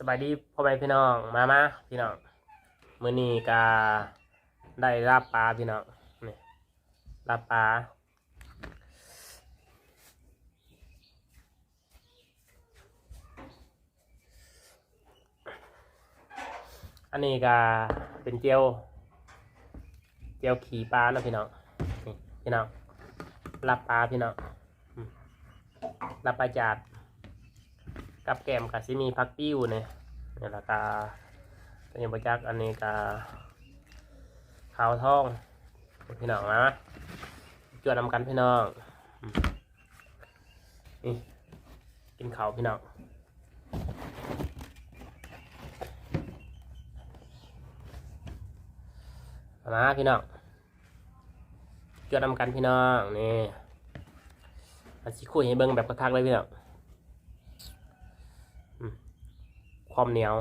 ສະບາຍດີພໍ່ແມ່ພີ່ນ້ອງ ມາ ມາພີ່ນ້ອງ ມື້ນີ້ກະໄດ້ລາບປາພີ່ນ້ອງ ນີ້ ລາບປາ ອັນນີ້ກະເປັນແຈ່ວ ແຈ່ວຂີ້ປາເນາະພີ່ນ້ອງ ນີ້ພີ່ນ້ອງ ລາບປາພີ່ນ້ອງ ອືມ ລາບປາຈາດ ກັບແກ້ມກະຊິມີຜັກຕິ້ວນີ້ ແລ້ວກະ ຕົວນີ້ບໍ່ຈັກ ອັນນີ້ກະ ຂາວທອງ ພີ່ນ້ອງມາ ມາ ຈວດນຳກັນພີ່ນ້ອງ ອືມ ນີ້ ກິນເຂົ້າພີ່ນ້ອງ ມາພີ່ນ້ອງ ຈວດນຳກັນພີ່ນ້ອງ ນີ້ ອາ ຊິຄຸຍໃຫ້ເບິ່ງແບບຄັກໆເລີຍພີ່ນ້ອງ ອືມ ຄວາມໜຽວ